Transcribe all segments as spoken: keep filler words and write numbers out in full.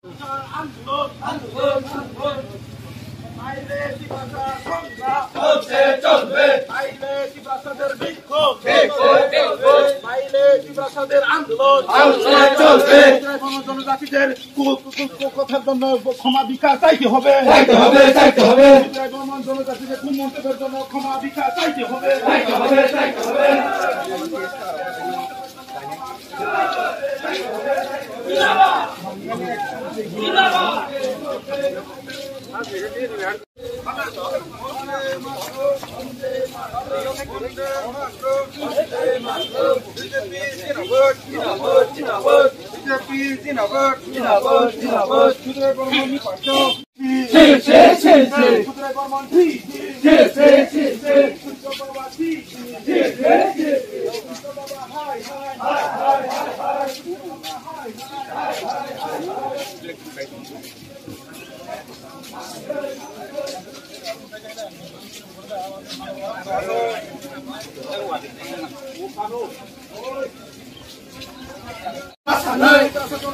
আন্দোলন, আন্দোলন, আন্দোলন। নাইলে তিপ্রাসা সংগ্রাম চলছে, চলবে। নাইলে তিপ্রাসাদের বিক্ষোভ চলছে, চলবে। নাইলে তিপ্রাসাদের আন্দোলন চলছে, চলবে। জনজাতিদের কু-, কু-, কু-, কু-, কথার জন্য ক্ষমা ভিক্ষা চাইতে হবে। চাইতে হবে, চাইতে হবে। জনজাতিদের জনজাতিদের কুমন্তব্যের জন্য ক্ষমা ভিক্ষা চাইতে হবে। চাইতে হবে, চাইতে হবে। Masanai.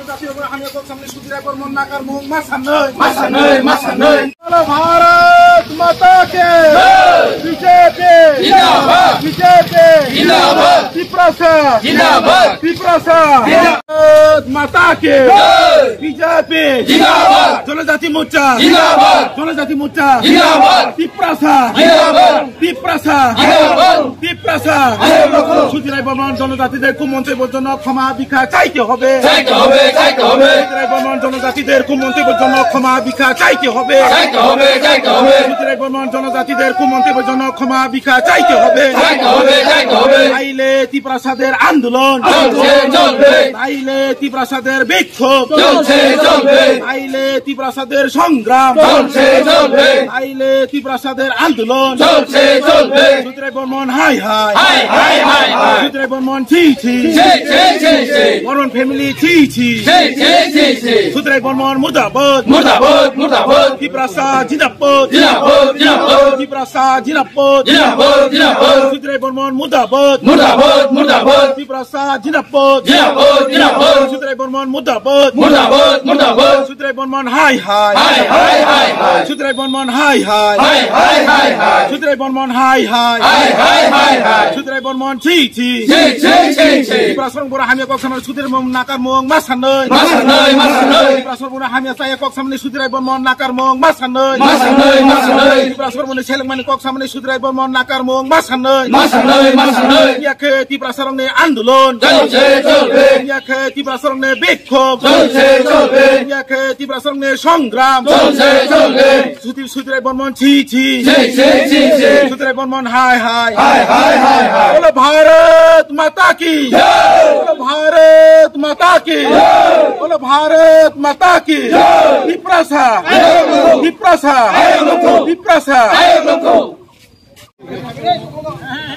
Jatiyo Hamya Kok Samni Sudhir Rai Bormon nakarmung masanai. Masanai, masanai. Bolo Bharat Mata Ki. Jai. B J P. Jindabad. B J P. Jindabad. Tiprasa. Jindabad. Tiprasa. Jindabad. Bharat Mata Ki. Jai. B J P. Jindabad. Jonojati Morcha. Jindabad. Jonojati Morcha. Jindabad. Tiprasa. Jindabad. Tiprasa. Jindabad. Tiprasa. Jindabad. Sudhir Rai Bormon জনজাতিদের কুমন্তব্যের জন্য ক্ষমা ভিক্ষা চাইতে হবে। চাইতে হবে, চাইতে হবে। সূত্রে বর্মন জনজাতিদের কুমন্তব্যের জন্য ক্ষমা ভিক্ষা চাইতে হবে। চাইতে হবে, চাইতে হবে। সূত্রে বর্মন জনজাতিদের কুমন্তব্যের জন্য ক্ষমা ভিক্ষা চাইতে হবে। চাইতে হবে, চাইতে হবে। নাইলে তিপ্রাসাদের আন্দোলন চলছে, চলবে। নাইলে তিপ্রাসাদের বিক্ষোভ চলছে, চলবে। নাইলে তিপ্রাসাদের সংগ্রাম চলছে, চলবে। নাইলে তিপ্রাসাদের আন্দোলন চলছে, চলবে। সূত্রে বর্মন হায় হায়। হায় হায়, হায় হায়। সূত্রে বর্মন ছি ছি। ছি, ছি, ছি, ছি। বর্মন ফ্যামিলি ছি ছি। ছি, ছি, ছি, ছি। সূত্রে বর্মন মুর্দাবাদ। মুর্দাবাদ, মুর্দাবাদ। তিপ্রাসা জিন্দাবাদ। জিন্দাবাদ, জিন্দাবাদ। তিপ্রাসা জিন্দাবাদ। জিন্দাবাদ, জিন্দাবাদ। সূত্রে বর্মন মুর্দাবাদ। মুর্দাবাদ, মুর্দাবাদ। তিপ্রাসা জিন্দাবাদ। জিন্দাবাদ, জিন্দাবাদ। সূত্রে বর্মন মুর্দাবাদ। মুর্দাবাদ, মুর্দাবাদ। সূত্রে বর্মন হায় হায়। হায় হায়, হায় হায়। সূত্রে বর্মন হায় হায়। হায় হায়, হায় হায়। সূত্রে বর্মন হায় হায়। হায় হায়, হায় হায়। সূত্রে বর্মন ছি ছি। ছি, ছি, ছি, ছি। তিপ্রাসা বড় হামিয়া কক্সামার সূত্রে বর্মন নাকার মুং মাসানৈ। মাসানৈ, মাসানৈ। তিপ্রাসা বড় হামিয়া চায়া কক্সামার সূত্রে বর্মন নাকার মুং মাসানৈ। মাসানৈ, মাসানৈ। তিপ্রাসা বড় সেলংমানি কক্সামার সূত্রে বর্মন নাকার মুং মাসানৈ। মাসানৈ, মাসানৈ। ইয়াকে তিপ্রাসা রংনি আন্দোলন চলছে, চলবে। ইয়াকে তিপ্রাসা রংনি বিক্ষোভ চলছে, চলবে। ইয়াকে তিপ্রাসা রংনি সংগ্রাম চলছে, চলবে। সুদীপ সুদরাই বর্মন ছি ছি। ছি, ছি, ছি, ছি। সুদরাই বর্মন হায় হায়। হায় হায়, হায় হায়। বলো ভারত মাতা কি। জয়। বলো ভারত মাতা কি। জয়। বলো ভারত মাতা কি। জয়। তিপ্রাসা। আয়ো লক্ষ্য। তিপ্রাসা। আয়ো লক্ষ্য। তিপ্রাসা। আয়ো লক্ষ্য।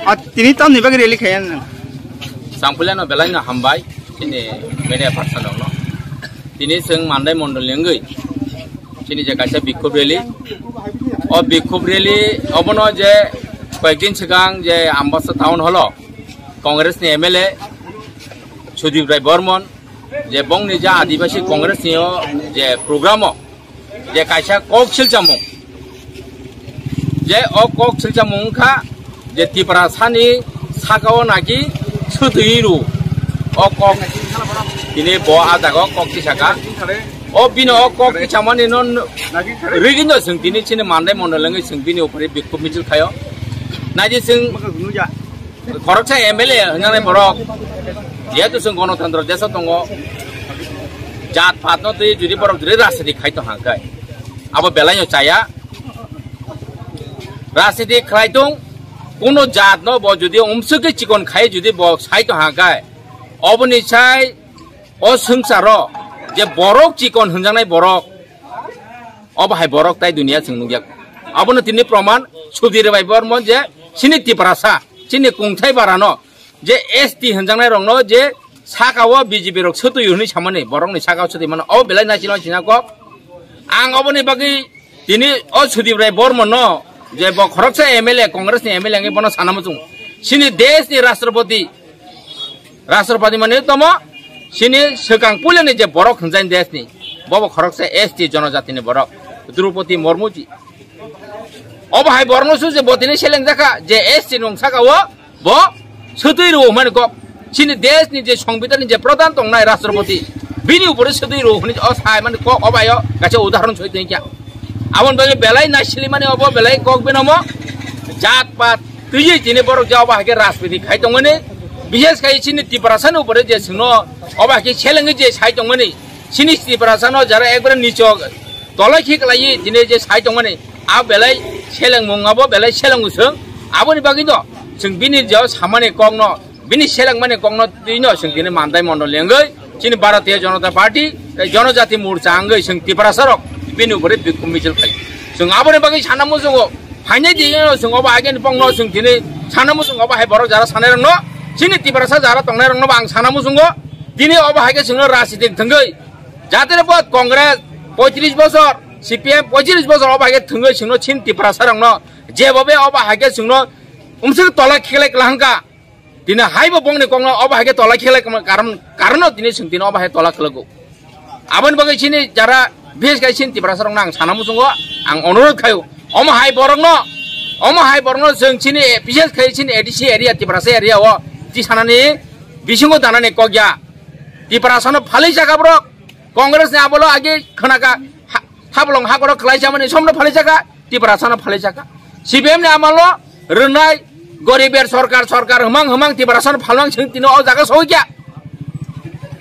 A tini tamni bagwi rally khayan? Sangphuliano belaino hambai, chini media person rokno. Tini chwng Mandai Mondol ni wngwi, chini je kaisa bikhub rally. O bikhub rally obono je koyekdin swkang je Ambassa Town Hall o Congress ni M L A Sudip Rai Bormon, je bongni je Adibasi Congress ni o je program o, je kaisa kok silchamung, je o kok silchamung wngkha je Tiprasani sakao naki swtwi rw. O kok tini bo a jaga o kok tisaka. O bini o kok tisamani no rwgwino chwng tini chini Mandai Mondol wngwi chwng bini upori bikhub michil khaio. Naidi chwng khoroksa M L A hwnjaknai borok, jehetu chwng gonotantro deso tongo, jat patno twi jodi borok jodi rajniti khai tong hangkhe, abo belaino chaya. Rajniti khlai tong, kuno jatno bo jodi umswkhe chikon khai jodi bo sai tong hangkhe, oboni sai o swngcharo je borok chikon hwnjaknai borok, obo hai borok tai duniya chwng nukya. Abono tini proman Sudhir Rai Bormon je chini Tiprasa, chini kungthai barano je S T hwnjaknai rokno je sakao B J P rok swtwi hwnwi samani, borokni sakao swtwi mano, obo belai naisino sina kok. Ang oboni bagwi tini o Sudip Rai Bormon no je bo khoroksa M L A, Congress ni M L A wngwi bono sana muchung. Chini desh ni Rashtrapati, Rashtrapati mane tomo, chini swkang puilani je borok hwnjani desh ni. Bobo khoroksa S T jonojatini borok, Droupadi Murmuji. Obo hai borokno su je bo tini selengjaka je S T nung saka o bo sotwi rwo hwnmani kok. Chini desh ni je Songbidan ni je pradhan tongnai Rashtrapati, bini upore sotwi rwo hwnwi o sai mani kok obo ayo kaisa udahoron soi tongkha. Aboni bagwi belai naisili mani obo belai kok binomo jat pat twiwi tini borok je obo hai khe rajniti khai tongmani, bishes khai chini Tiprasa ni upore je chwngno obo hai khe selengwi je sai tongmani, chini Tiprasa no jara ekbare nicho tolai khiklaiwi tini je sai tongmani, a belai selengmung abo belai seleng usung. Aboni bagwi no chwng bini je samani kokno, bini selengmani kokno twino chwng tini mandai mondol lengwi chini Bharatiya Janata Party tei Janajati Morcha wngwi chwng Tiprasa rok bini upore bikhum michil khai. Chwng aboni bagwi sana muchungo, phainai di no chwng obo ageni bongno chwng tini sana muchungo, obo hai borok jara sanai rokno, chini Tiprasa jara tongnai rokno bo ang sana muchungo, tini obo hai khe chwngno rajniti thwngwi jatore bo Congress poitris bosor, C P M poitris bosor obo hai khe thwngwi chwngno chini Tiprasa rokno jebobe obo hai khe chwngno umswk tola khiklai kwlahangkha. Tini haibo bongni kokno obo hai khe tola khiklai kwma karon, karonno tini chwng tini obo hai tola khwlago. Aboni bagwi chini jara bishes khai chini Tiprasa rokno ang sana muchungo, ang onurodh khaio. Omo hai borokno, omo hai borokno chwng chini bishes khai chini A D C area, Tiprasa area o tisanani bisingo danani kok ya. Tiprasano phalwi chaka borok, Congress ni amolo agi khwnaka ha-, hablong hakorok khlai chamani somno phalwi chaka, Tiprasano phalwi chaka. C P M ni amolo rwnai goriber sorkar, sorkar hwmang hwmang Tiprasano phalmang chwng tino o jaga soi kya.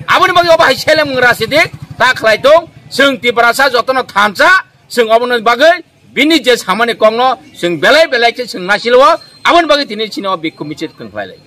Aboni bagwi obo hai seleng rajniti ta khlai tong, chwng Tiprasa jotono thansa, chwng oboni bagwi bini je samani kokno chwng belai belai khe chwng naisilo, aboni bagwi tini chini o bikhum michil khwng khlai lai.